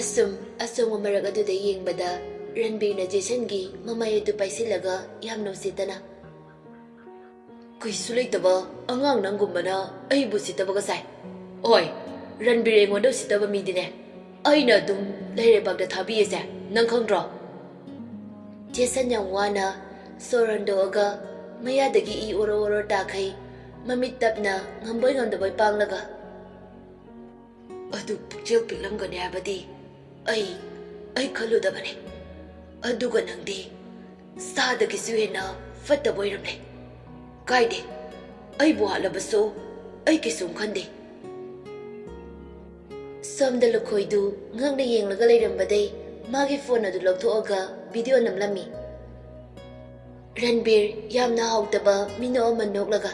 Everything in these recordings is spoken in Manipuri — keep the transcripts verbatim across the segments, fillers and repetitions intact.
ꯁꯨꯝ ꯑꯁꯣꯡꯕ ꯃꯔꯛ ꯑꯗꯨꯗ ꯌꯦꯡꯕꯗ ꯔꯟꯕꯤꯔꯅ ꯖꯦꯁꯟꯒꯤ ꯃꯃꯥꯏ ꯑꯗꯨ ꯄꯥꯏꯁꯤꯜꯂꯒ ꯌꯥꯝ ꯅꯨꯡꯁꯤꯇꯅ, "ꯀꯩꯁꯨ ꯂꯩꯇꯕ ꯑꯉꯥꯡ ꯅꯪꯒꯨꯝꯕꯅ ꯑꯩꯕꯨ ꯎꯁꯤꯠꯇꯕꯒ ꯁꯥꯏ꯫ ꯍꯣꯏ, ꯔꯟꯕꯤꯔ ꯑꯩꯉꯣꯟꯗ ꯎꯁꯤꯠꯇꯕ ꯃꯤꯗꯤꯅꯦ ꯑꯩꯅ ꯑꯗꯨꯝ ꯂꯩꯔꯩꯕꯥꯛꯇ ꯊꯥꯕꯤꯌꯦꯁꯦ, ꯅꯪ ꯈꯪꯗ꯭ꯔꯣ?" ꯖꯦꯁꯟ ꯌꯥꯝ ꯋꯥꯅ ꯁꯣꯔ ꯍꯣꯟꯗꯣꯛꯑꯒ ꯃꯌꯥꯗꯒꯤ ꯏ ꯑꯣꯔꯣ ꯑꯣꯔꯣ ꯇꯥꯈꯩ, ꯃꯃꯤꯠ ꯇꯞꯅ ꯉꯝꯕꯣꯏ ꯉꯝꯗꯕꯣꯏ ꯄꯥꯡꯂꯒ, "ꯑꯗꯨ ꯄꯨꯛꯆꯦꯜ ꯄꯤꯛꯂꯝꯒꯅꯤ ꯍꯥꯏꯕꯗꯤ ꯑꯩ, ꯑꯩ ꯈꯜꯂꯨꯗꯕꯅꯤ꯫ ꯑꯗꯨꯒ ꯅꯪꯗꯤ ꯁꯥꯗꯒꯤꯁꯨ ꯍꯦꯟꯅ ꯐꯠꯇꯕ ꯑꯣꯏꯔꯝꯂꯦ꯫ ꯀꯥꯏꯗꯦ, ꯑꯩꯕꯨ ꯍꯥꯠꯂꯕꯁꯨ ꯑꯩ ꯀꯩꯁꯨꯝ ꯈꯟꯗꯦ꯫" ꯁꯣꯝꯗ ꯂꯨꯈꯣꯏꯗꯨ ꯉꯛꯅ ꯌꯦꯡꯂꯒ ꯂꯩꯔꯝꯕꯗꯩ ꯃꯥꯒꯤ ꯐꯣꯟ ꯑꯗꯨ ꯂꯧꯊꯣꯛꯑꯒ ꯚꯤꯗꯤꯑꯣ ꯅꯝꯂꯝꯃꯤ꯫ ꯔꯟꯕꯤꯔ ꯌꯥꯝꯅ ꯍꯥꯎꯇꯕ ꯃꯤꯅꯣꯛ ꯑꯃ ꯅꯣꯛꯂꯒ,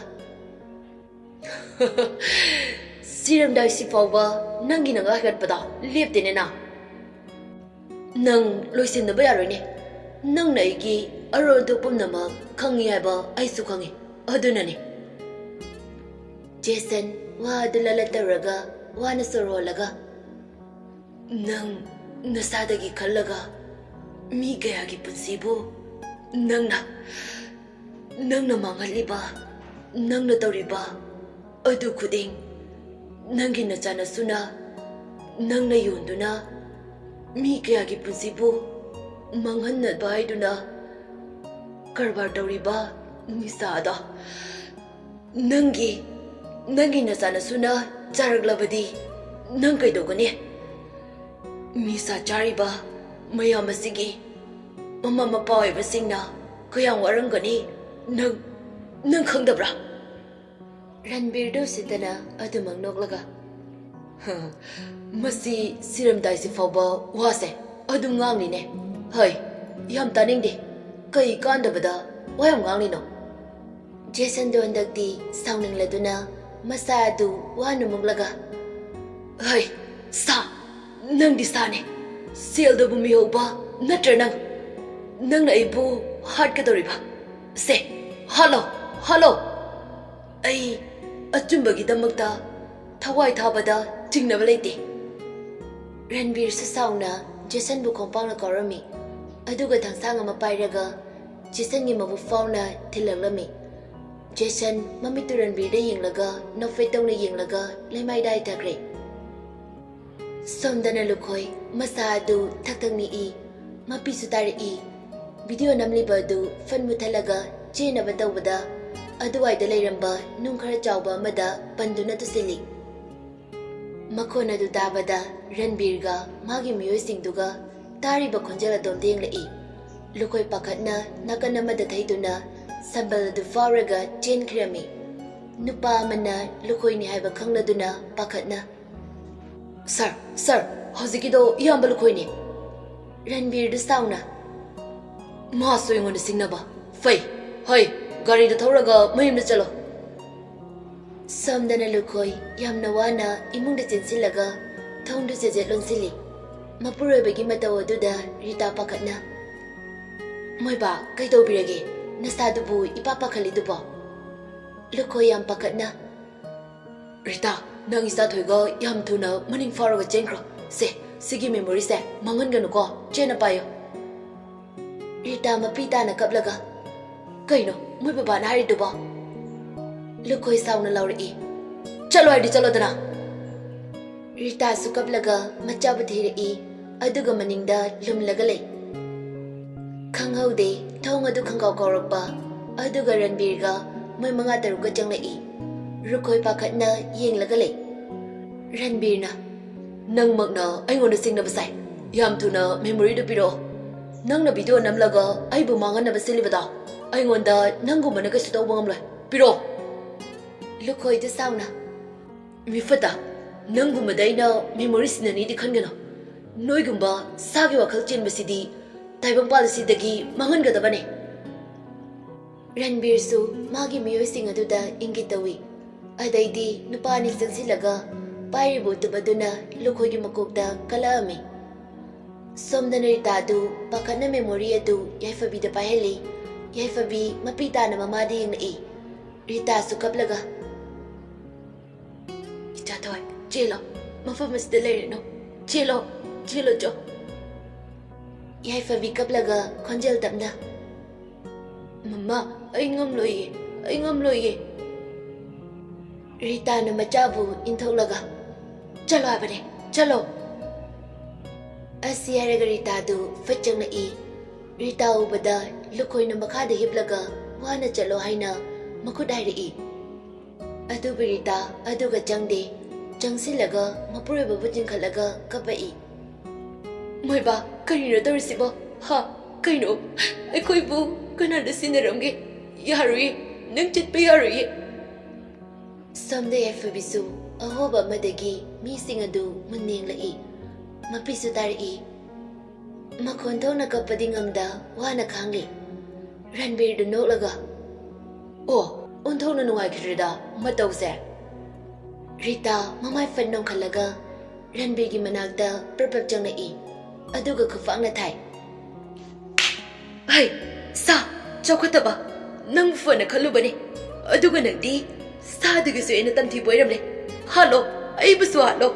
"ꯁꯤꯔꯝꯗꯥꯏꯁꯤ ꯐꯥꯎꯕ ꯅꯪꯒꯤ ꯅꯪꯒ ꯍꯥꯏꯒꯠꯄꯗꯣ ꯂꯦꯞꯇꯦꯅꯦ ꯅꯪ꯫ ꯅꯪ ꯂꯣꯏꯁꯤꯟꯅꯕ ꯌꯥꯔꯣꯏꯅꯦ꯫ ꯅꯪꯅ ꯑꯩꯒꯤ ꯑꯔꯣꯟ ꯑꯊꯨꯞ ꯄꯨꯝꯅꯃꯛ ꯈꯪꯉꯤ ꯍꯥꯏꯕ ꯑꯩꯁꯨ ꯈꯪꯉꯤ꯫ ꯑꯗꯨꯅꯅꯦ꯫" ꯖꯦꯁꯟ ꯋꯥ ꯑꯗꯨ ꯂꯂꯠ ꯇꯧꯔꯒ ꯋꯥꯅ ꯁꯣꯔ ꯍꯣꯜꯂꯒ, "ꯅꯪ ꯅꯁꯥꯗꯒꯤ ꯈꯜꯂꯒ ꯃꯤ ꯀꯌꯥꯒꯤ ꯄꯨꯟꯁꯤꯕꯨ ꯅꯪꯅ, ꯅꯪꯅ ꯃꯥꯡꯍꯜꯂꯤꯕ, ꯅꯪꯅ ꯇꯧꯔꯤꯕ ꯑꯗꯨ ꯈꯨꯗꯤꯡ, ꯅꯪꯒꯤ ꯅꯆꯥꯅꯁꯨꯅ ꯅꯪꯅ ꯌꯣꯟꯗꯨꯅ ꯃꯤ ꯀꯌꯥꯒꯤ ꯄꯨꯟꯁꯤꯕꯨ ꯃꯥꯡꯍꯟꯅꯕ ꯍꯥꯏꯗꯨꯅ ꯀꯔꯕꯥꯔ ꯇꯧꯔꯤꯕ ꯅꯤꯁꯥꯗꯣ, ꯅꯪꯒꯤ, ꯅꯪꯒꯤ ꯅꯆꯥꯅꯁꯨꯅ ꯆꯥꯔꯛꯂꯕꯗꯤ ꯅꯪ ꯀꯩꯗꯧꯒꯅꯤ? ꯅꯤꯁꯥ ꯆꯥꯔꯤꯕ ꯃꯌꯥꯝ ꯑꯁꯤꯒꯤ ꯃꯃꯥ ꯃꯄꯥ ꯑꯣꯏꯕꯁꯤꯡꯅ ꯀꯌꯥꯝ ꯋꯥꯔꯝꯒꯅꯤ ꯅꯪ, ꯅꯪ ꯈꯪꯗꯕ꯭ꯔꯥ?" ꯔꯟꯕꯤꯔꯗꯨ ꯎꯁꯤꯠꯇꯅ ꯑꯗꯨꯃꯛ ꯅꯣꯛꯂꯒ, "ꯍ, ꯃꯁꯤ ꯁꯤꯔꯝꯗꯥꯏꯁꯤ ꯐꯥꯎꯕ ꯋꯥꯁꯦ ꯑꯗꯨꯝ ꯉꯥꯡꯂꯤꯅꯦ꯫ ꯍꯩ, ꯌꯥꯝ ꯇꯥꯅꯤꯡꯗꯦ꯫ ꯀꯩ ꯀꯥꯟꯗꯕꯗ ꯋꯥ ꯌꯥꯝ ꯉꯥꯡꯂꯤꯅꯣ?" ꯖꯦꯁꯟꯗꯣ ꯍꯟꯗꯛꯇꯤ ꯁꯥꯎꯅꯤꯡꯂꯗꯨꯅ ꯃꯁꯥ ꯑꯗꯨ ꯋꯥꯅ ꯃꯨꯛꯂꯒ, "ꯍꯩ, ꯁꯥ! ꯅꯪꯗꯤ ꯁꯥꯅꯦ꯫ ꯁꯦꯜꯗꯕꯨ ꯃꯤꯍꯧꯕ ꯅꯠꯇ꯭ꯔ ꯅꯪ? ꯅꯪꯅ ꯑꯩꯕꯨ ꯍꯥꯠꯀꯗꯧꯔꯤꯕ? ꯁꯦ, ꯍꯥꯠꯂꯣ, ꯍꯥꯠꯂꯣ! ꯑꯩ ꯑꯆꯨꯝꯕꯒꯤꯗꯃꯛꯇ ꯊꯋꯥꯏ ꯊꯥꯕꯗ ꯆꯤꯡꯅꯕ ꯂꯩꯇꯦ꯫" ꯔꯟꯕꯤꯔꯁꯨ ꯁꯥꯎꯅ ꯖꯦꯁꯟꯕꯨ ꯈꯣꯡꯄꯥꯛꯅ ꯀꯥꯎꯔꯝꯃꯤ꯫ ꯑꯗꯨꯒ ꯊꯥꯡꯁꯥꯡ ꯑꯃ ꯄꯥꯏꯔꯒ ꯖꯦꯁꯟꯒꯤ ꯃꯕꯨꯛ ꯐꯥꯎꯅ ꯊꯤꯜꯂꯛꯂꯝꯃꯤ꯫ ꯖꯦꯁꯟ ꯃꯃꯤꯠꯇꯨ ꯔꯟꯕꯤꯔꯗ ꯌꯦꯡꯂꯒ ꯅꯣꯛꯐꯦꯠ ꯇꯧꯅ ꯌꯦꯡꯂꯒ ꯂꯩꯃꯥꯏꯗ ꯍꯥꯏꯊꯈ꯭ꯔꯦ꯫ ꯁꯣꯝꯗꯅ ꯂꯨꯈꯣꯏ ꯃꯁꯥ ꯑꯗꯨ ꯊꯛ ꯊꯛ ꯅꯤꯛꯏ꯫ ꯃꯄꯤꯁꯨ ꯇꯥꯔꯛꯏ꯫ ꯚꯤꯗꯤꯑꯣ ꯅꯝꯂꯤꯕ ꯑꯗꯨ ꯐꯟ ꯃꯨꯊꯠꯂꯒ ꯆꯦꯟꯅꯕ ꯇꯧꯕꯗ ꯑꯗꯨꯋꯥꯏꯗ ꯂꯩꯔꯝꯕ ꯅꯨꯡ ꯈꯔ ꯆꯥꯎꯕ ꯑꯃꯗ ꯄꯟꯗꯨꯅ ꯇꯨꯁꯤꯜꯂꯤ꯫ ꯃꯈꯣꯟ ꯑꯗꯨ ꯇꯥꯕꯗ ꯔꯟꯕꯤꯔꯒ ꯃꯥꯒꯤ ꯃꯤꯑꯣꯏꯁꯤꯡꯗꯨꯒ ꯇꯥꯔꯤꯕ ꯈꯣꯟꯖꯦꯜ ꯑꯗꯣꯝꯗ ꯌꯦꯡꯂꯛꯏ꯫ ꯂꯨꯈꯣꯏ ꯄꯥꯈꯠꯅ ꯅꯥꯀꯟ ꯑꯃꯗ ꯊꯩꯗꯨꯅ ꯁꯝꯕꯜ ꯑꯗꯨ ꯐꯥꯎꯔꯒ ꯆꯦꯟꯈꯤꯔꯝꯃꯤ꯫ ꯅꯨꯄꯥ ꯑꯃꯅ ꯂꯨꯈꯣꯏꯅꯤ ꯍꯥꯏꯕ ꯈꯪꯂꯗꯨꯅ ꯄꯥꯈꯠꯅ, "ꯁꯥꯔ, ꯁꯥꯔ, ꯍꯧꯖꯤꯛꯀꯤꯗꯣ ꯏꯌꯥꯝꯕ ꯂꯨꯈꯣꯏꯅꯤ꯫" ꯔꯟꯕꯤꯔꯗꯨ ꯁꯥꯎꯅ, "ꯃꯥꯁꯨ ꯑꯩꯉꯣꯟꯗ ꯁꯤꯡꯅꯕ? ꯐꯩ, ꯍꯣꯏ, ꯒꯥꯔꯤꯗ ꯊꯧꯔꯒ ꯃꯌꯨꯝꯗ ꯆꯠꯂꯣ꯫" ꯁꯣꯝꯗꯅ ꯂꯨꯈꯣꯏ ꯌꯥꯝꯅ ꯋꯥꯅ ꯏꯃꯨꯡꯗ ꯆꯦꯟꯁꯤꯜꯂꯒ ꯊꯣꯡꯗꯨ ꯆꯦꯖꯦꯠ ꯂꯣꯟꯁꯤꯜꯂꯤ꯫ ꯃꯄꯨꯔꯣꯏꯕꯒꯤ ꯃꯇꯧ ꯑꯗꯨꯗ ꯔꯤꯇꯥ ꯄꯥꯈꯠꯅ, "ꯃꯣꯏꯕꯥ, ꯀꯩꯗꯧꯕꯤꯔꯒꯦ? ꯅꯁꯥꯗꯨꯕꯨ ꯏꯄꯥ ꯄꯥꯈꯠꯂꯤꯗꯨꯕꯣ?" ꯂꯨꯈꯣꯏ ꯌꯥꯝ ꯄꯥꯈꯠꯅ, "ꯔꯤꯇꯥ, ꯅꯪ ꯏꯆꯥꯊꯣꯏꯒ ꯌꯥꯝ ꯊꯨꯅ ꯃꯅꯤꯡ ꯐꯥꯎꯔꯒ ꯆꯦꯟꯈ꯭ꯔꯣ꯫ ꯁꯦ, ꯁꯤꯒꯤ ꯃꯦꯃꯣꯔꯤꯁꯦ ꯃꯥꯡꯍꯟꯒꯅꯨꯀꯣ, ꯆꯦꯅ ꯄꯥꯏꯌꯣ꯫" ꯔꯤꯇꯥ ꯃꯄꯤ ꯇꯥꯅ ꯀꯞꯂꯒ, "ꯀꯩꯅꯣ ꯃꯣꯏ ꯕꯕꯥꯅ ꯍꯥꯏꯔꯤꯗꯨꯕꯣ?" ꯂꯨꯈꯣꯏ ꯁꯥꯎꯅ ꯂꯥꯎꯔꯛꯏ, "ꯆꯠꯂꯣ ꯍꯥꯏꯗꯤ ꯆꯠꯂꯣꯗꯅ!" ꯔꯤꯇꯥꯁꯨ ꯀꯞꯂꯒ ꯃꯆꯥꯕꯨ ꯊꯤꯔꯛꯏ, ꯑꯗꯨꯒ ꯃꯅꯤꯡꯗ ꯂꯨꯝꯂꯒ ꯂꯩ꯫ ꯈꯪꯍꯧꯗꯦ, ꯊꯣꯡ ꯑꯗꯨ ꯈꯪꯒꯥꯎ ꯀꯥꯎꯔꯛꯄ, ꯑꯗꯨꯒ ꯔꯟꯕꯤꯔꯒ ꯃꯣꯏ ꯃꯉꯥ ꯇꯔꯨꯛꯀ ꯆꯪꯂꯛꯏ꯫ ꯂꯨꯈꯣꯏ ꯄꯥꯈꯠꯅ ꯌꯦꯡꯂꯒ ꯂꯩ꯫ ꯔꯟꯕꯤꯔꯅ, "ꯅꯪꯃꯛꯅ ꯑꯩꯉꯣꯟꯗ ꯆꯤꯡꯅꯕ ꯁꯥꯏ꯫ ꯌꯥꯝ ꯊꯨꯅ ꯃꯦꯃꯣꯔꯤꯗꯨ ꯄꯤꯔꯛꯑꯣ꯫ ꯅꯪꯅ ꯚꯤꯗꯤꯑꯣ ꯅꯝꯂꯒ ꯑꯩꯕꯨ ꯃꯥꯡꯍꯟꯅꯕ ꯁꯤꯜꯂꯤꯕꯗꯣ, ꯑꯩꯉꯣꯟꯗ ꯅꯪꯒꯨꯝꯕꯅ ꯀꯩꯁꯨ ꯇꯧꯕ ꯉꯝꯂꯣꯏ꯫ ꯄꯤꯔꯛꯑꯣ꯫" ꯂꯨꯈꯣꯏꯗꯨ ꯁꯥꯎꯅ, "ꯃꯤꯐꯠꯇ, ꯅꯪꯒꯨꯝꯕꯗ ꯑꯩꯅ ꯃꯦꯃꯣꯔꯤ ꯁꯤꯟꯅꯅꯤꯗꯤ ꯈꯟꯒꯅꯨ꯫ ꯅꯣꯏꯒꯨꯝꯕ ꯁꯥꯒꯤ ꯋꯥꯈꯜ ꯆꯦꯟꯕꯁꯤꯗꯤ ꯇꯥꯏꯕꯪꯄꯥꯜ ꯑꯁꯤꯗꯒꯤ ꯃꯥꯡꯍꯟꯒꯗꯕꯅꯦ꯫" ꯔꯟꯕꯤꯔꯁꯨ ꯃꯥꯒꯤ ꯃꯤꯑꯣꯏꯁꯤꯡ ꯑꯗꯨꯗ ꯏꯪꯒꯤꯠ ꯇꯧꯏ꯫ ꯑꯗꯩꯗꯤ ꯅꯨꯄꯥ ꯑꯅꯤ ꯆꯪꯁꯤꯜꯂꯒ ꯄꯥꯏꯔꯤꯕ ꯎꯇꯨꯞ ꯑꯗꯨꯅ ꯂꯨꯈꯣꯏꯒꯤ ꯃꯀꯣꯛꯇ ꯀꯜꯂꯛꯑꯝꯃꯤ꯫ ꯁꯣꯝꯗꯅ ꯔꯤꯇꯥꯗꯨ ꯄꯥꯈꯠꯅ ꯃꯦꯃꯣꯔꯤ ꯑꯗꯨ ꯌꯥꯏꯐꯕꯤꯗ ꯄꯥꯏꯍꯜꯂꯤ꯫ ꯌꯥꯏꯐꯕꯤ ꯃꯄꯤ ꯇꯥꯅ ꯃꯃꯥꯗ ꯌꯦꯡꯂꯛꯏ꯫ ꯔꯤꯇꯥꯁꯨ ꯀꯞꯂꯒ, "ꯏꯆꯥꯊꯣꯏ, ꯆꯦꯜꯂꯣ, ꯃꯐꯝ ꯑꯁꯤꯗ ꯂꯩꯔꯅꯨ꯫ "ꯆꯦꯜꯂꯣ, ꯆꯦꯜꯂꯣ ꯆꯣ꯫" ꯌꯥꯏꯐꯕꯤ ꯀꯞꯂꯒ ꯈꯣꯟꯖꯦꯜ ꯇꯞꯅ, "ꯃꯃꯥ, ꯑꯩ ꯉꯝꯂꯣꯏꯌꯦ, ꯑꯩ ꯉꯝꯂꯣꯏꯌꯦ꯫ ꯔꯤꯇꯥꯅ ꯃꯆꯥꯕꯨ ꯏꯟꯊꯣꯛꯂꯒ, "ꯆꯠꯂꯣ ꯍꯥꯏꯕꯅꯦ, ꯆꯠꯂꯣ!" ꯑꯁꯤ ꯍꯥꯏꯔꯒ ꯔꯤꯇꯥꯗꯨ ꯐꯠ ꯆꯪꯂꯛꯏ꯫ ꯔꯤꯇꯥ ꯎꯕꯗ ꯂꯨꯈꯣꯏꯅ ꯃꯈꯥꯗ ꯍꯤꯞꯂꯒ ꯋꯥꯅ ꯆꯠꯂꯣ ꯍꯥꯏꯅ ꯃꯈꯨꯠ ꯍꯥꯏꯔꯛꯏ꯫ ꯑꯗꯨꯕꯨ ꯔꯤꯇꯥ ꯑꯗꯨꯒ ꯆꯪꯗꯦ꯫ ꯆꯪꯁꯤꯜꯂꯒ ꯃꯄꯨꯔꯣꯏꯕꯕꯨ ꯆꯤꯡꯈꯠꯂꯒ ꯀꯞꯄꯛꯏ꯫ "ꯃꯣꯏꯕꯥ, ꯀꯔꯤꯅꯣ ꯇꯧꯔꯤꯁꯤꯕꯣ? ꯍꯥ? ꯀꯩꯅꯣ? ꯑꯩꯈꯣꯏꯕꯨ ꯀꯅꯥꯗ ꯁꯤꯟꯅꯔꯝꯒꯦ? ꯌꯥꯔꯣꯏꯌꯦ, ꯅꯪ ꯆꯠꯄ ꯌꯥꯔꯣꯏꯌꯦ꯫" ꯁꯣꯝꯗ ꯌꯥꯏꯐꯕꯤꯁꯨ ꯑꯍꯣꯕ ꯑꯃꯗꯒꯤ ꯃꯤꯁꯤꯡ ꯑꯗꯨ ꯃꯨꯟꯅ ꯌꯦꯡꯂꯛꯏ꯫ ꯃꯄꯤꯁꯨ ꯇꯥꯔꯛꯏ꯫ ꯃꯈꯣꯟ ꯊꯣꯛꯅ ꯀꯞꯄꯗꯤ ꯉꯝꯗ ꯋꯥꯅ ꯈꯥꯡꯂꯤ꯫ ꯔꯟꯕꯤꯔꯗꯨ ꯅꯣꯛꯂꯒ, "ꯑꯣ, ꯑꯣꯟꯊꯣꯛꯅ ꯅꯨꯡꯉꯥꯏꯈꯤꯗ꯭ꯔꯦꯗ ꯃꯇꯧꯁꯦ꯫" ꯔꯤꯇꯥ ꯃꯃꯥꯏ ꯐꯠ ꯅꯣꯡꯈꯠꯂꯒ ꯔꯟꯕꯤꯔꯒꯤ ꯃꯅꯥꯛꯇ ꯄ꯭ꯔꯞ ꯄ꯭ꯔꯞ ꯆꯪꯂꯛꯏ꯫ ꯑꯗꯨꯒ ꯈꯨꯄꯥꯛꯅ ꯊꯥꯏ꯫ "ꯍꯩ, ꯁꯥ, ꯆꯥꯎꯈꯠꯇꯕ! ꯅꯪꯕꯨ ꯐꯅ ꯈꯜꯂꯨꯕꯅꯤ, ꯑꯗꯨꯒ ꯅꯪꯗꯤ ꯁꯥꯗꯒꯤꯁꯨ ꯍꯦꯟꯅ ꯇꯝꯊꯤꯕ ꯑꯣꯏꯔꯝꯂꯦ꯫ ꯍꯥꯠꯂꯣ, ꯑꯩꯕꯨꯁꯨ ꯍꯥꯠꯂꯣ!"